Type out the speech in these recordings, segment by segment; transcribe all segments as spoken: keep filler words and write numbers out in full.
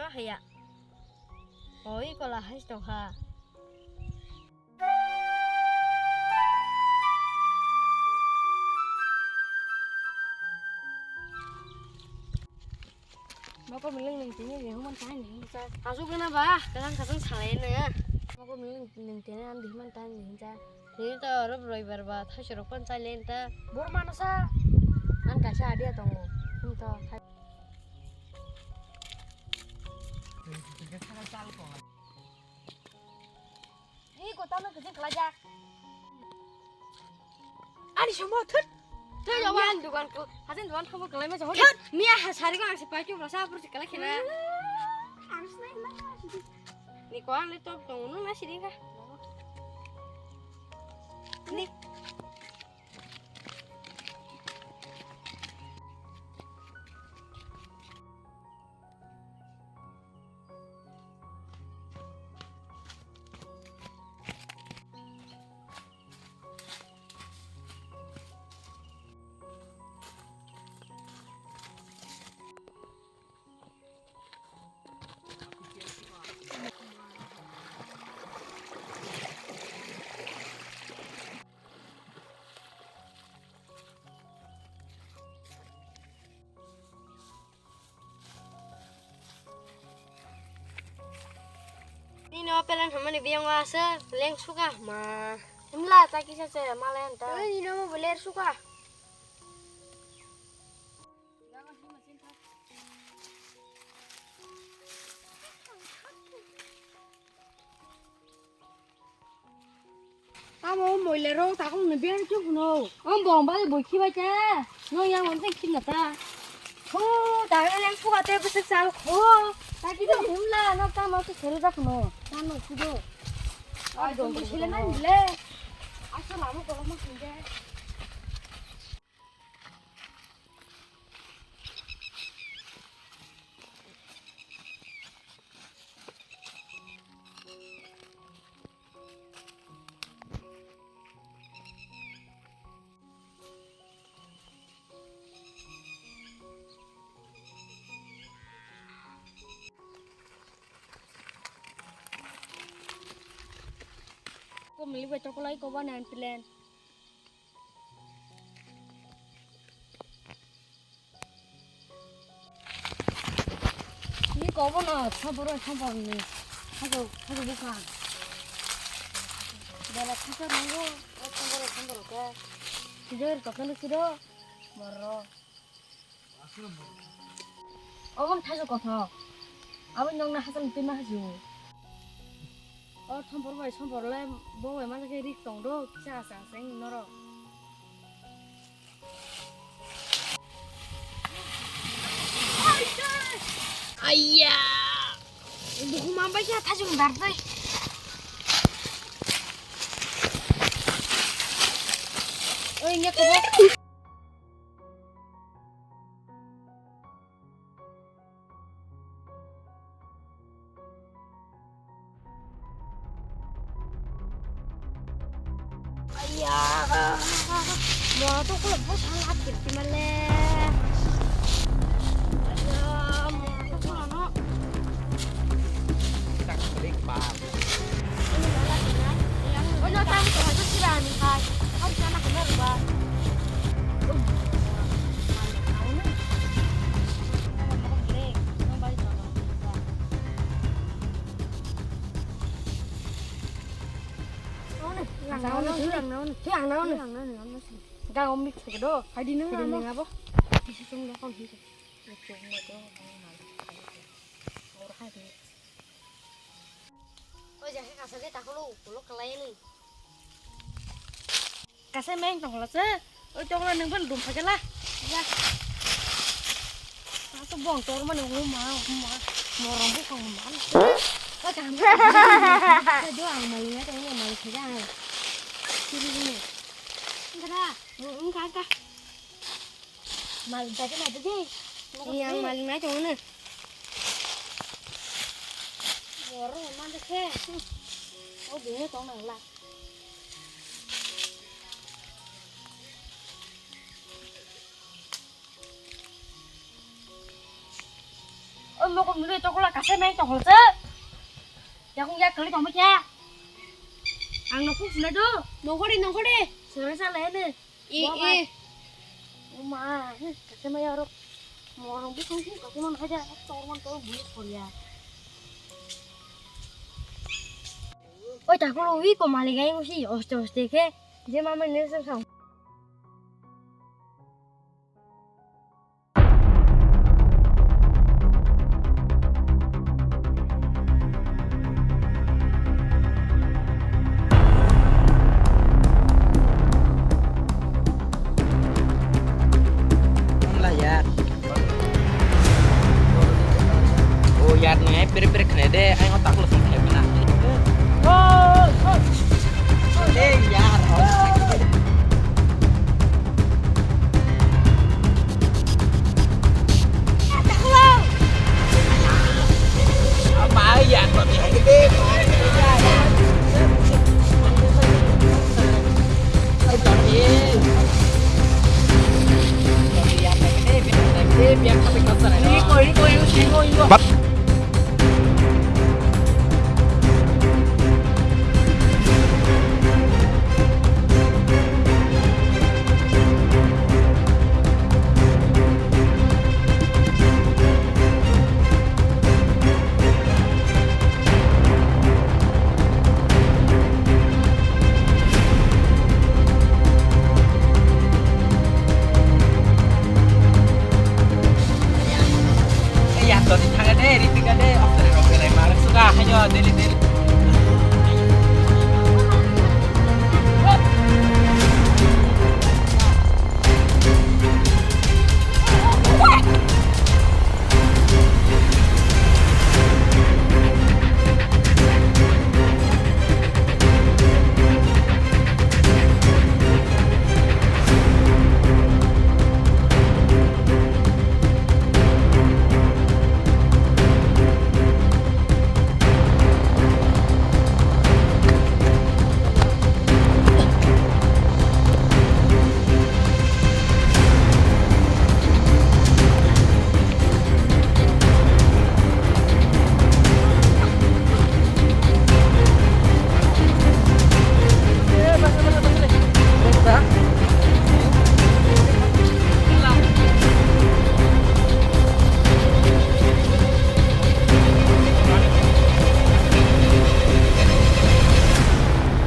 Haya. Oi, kola hai tongkha. Moko miling ning tini di human kain ning sa. Asuk na ba, kalang kasang salai na. Moko miling ning tini an di human kain ning sa. Tini to rob roibar ba, thai sorok pan salai ta. Bor mano sa. An kaisa adia tongo. Hum to. Hei, kotano kecil kelajak. Ani semua thut. Thut, jawab. Ani dukan ku. Hasil dukan kamu kelai macam. Thut, Mia ha sari ko ang sepakai tu rasa apa sih kelai kena. Ang senai lah. Ni ko ang le top tong nu nasi deh kah. Ni. Nino pelan hamani biyang asa leng suka ma. Himla ta kisa se malen ta. Oi, nino mo beler suka. Tamo moile ro takung ni biar chuk no. Om bong bai boi khibai ta. No yang on teng khim na ta. Ho, ta ga leng phuka te bwswk chal kho. Ta ki do himla no tamo to sero jak no. Tamo ki do. Ai dong bwswk le nai le. Asa lamo ko mo khinde. Ko mili bai chokolai ko ba nan plan. Ni kobo no, saboro sabor ni. Hajo, hajo buka. Bela khaso nango, saboro saboro ke. Sidor tokeno sido, moro. Obo thajo kothok. Abo nongna hasal twi ma haju. O thombor bai sombor le bo bai ma khe rik tong do, kisa asa asa wng norok. Aiya! Buku mampai khe thajung dar dai. Oi, nya kobo. Aiya, mo to ko bo sang at kirti male. Aiya, mo to ko no. Tak klik pa. Ono tang ko hajar sira ani kai. Kau sana kena ruba. Ang naon, ang naon, ang naon. Ga om mix do. Hai di nang abo. Bisi sung da kon hi. Ora hai di. Oi, jake kasa de takolo, ulo kalai ni. Kasa meng tongla se. Oi, tongla nang ban dum phagela. Ya. Aso bong tor mani uma, uma. Morong bu kong uma. Oi, kam. Sa do ang mali na tong mali khaja. Siri ni. Kada. Ung ka ka. Mal jage na jage. Iya, mal na jong na. Boro ma de khe. O bini tong nang la. O Nokom nuri tokla kasai mai tokol se. Yakung yak kali tongma kya. Ang nokung sinai do. Nongkhori, nongkhori. Sinai sa lai ne. I, Bo bai. I. Uma, kasai mai aro. Morong bukung bukung kasai man haja. Tor man tor bui koria. Oi, takulo wi ko maligai usi oste oste ke. Je mama ne sa sa. Wngla yar. O yar, nang ai pere pere khne de, ai o taklo song khe bana. Oi, oi. Ei yar. Ei, ya, toni thaga de, ri thaga de, ofsare rok belai marok suka, hayo, deli, deli.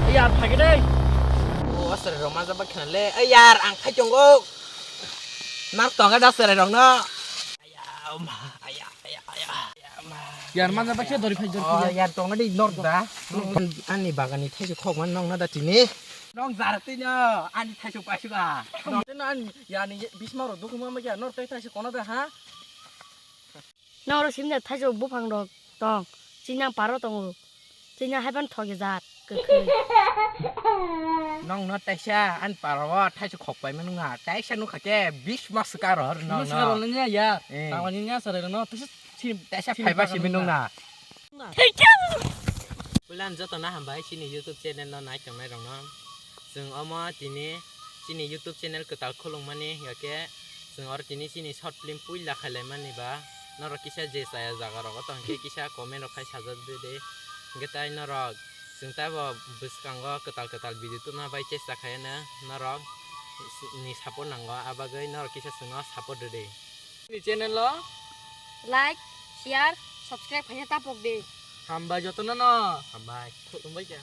Yar, phagidai. O, aswrwng rok majak bai khna le. Ei yar, ang khai tongo. Nar tonga da aswrwng rok no. Aya, ma, aya, aya, aya, aya, ma. Yar, manja baksa dori phai, dori phai. Oh, yar, tonga di nor da. Ani bagani thaisuk khok man nong na da tini. Nong jar tini, ani thaisuk paisuk a. Nong tini ani, yani, bisma ro dukhu ma ma ya, nor tai thaisuk kono da, ha? Noro simna thaisuk buphang rok tong, chini paro tongo. Chini haiban thoge jat, kwkhwi. Nong no taisa ani paro o thaisuk khok pai manu nga, taisa nukha khe bis mas ka ro hor nong no. Mas ka ro nya ya. Eh. Tawani nya sare no, taisa sim, taisa phaiba simi nung na. Thank you. Puila joto no hambai chini YouTube channel no nai tongnai rok no. Chwng omo tini chini YouTube channel kwtal khulwngmani, hwnkhe chwng oro tini chini short film puila khailaimani ba norok kisa je chaya jaga rogo tongkhe kisa comment rok khai sajak di de. Hwnkhe tai norok chwng taibo bwskango kwtal kwtal video tubna bai chesta khaiyano norok ni support nango, abagwi norok kisa chwngno support rwdi. Ni channel o like, share, subscribe khaina tapok di. Hambai jotono no. Hambai. Khulumbai kha.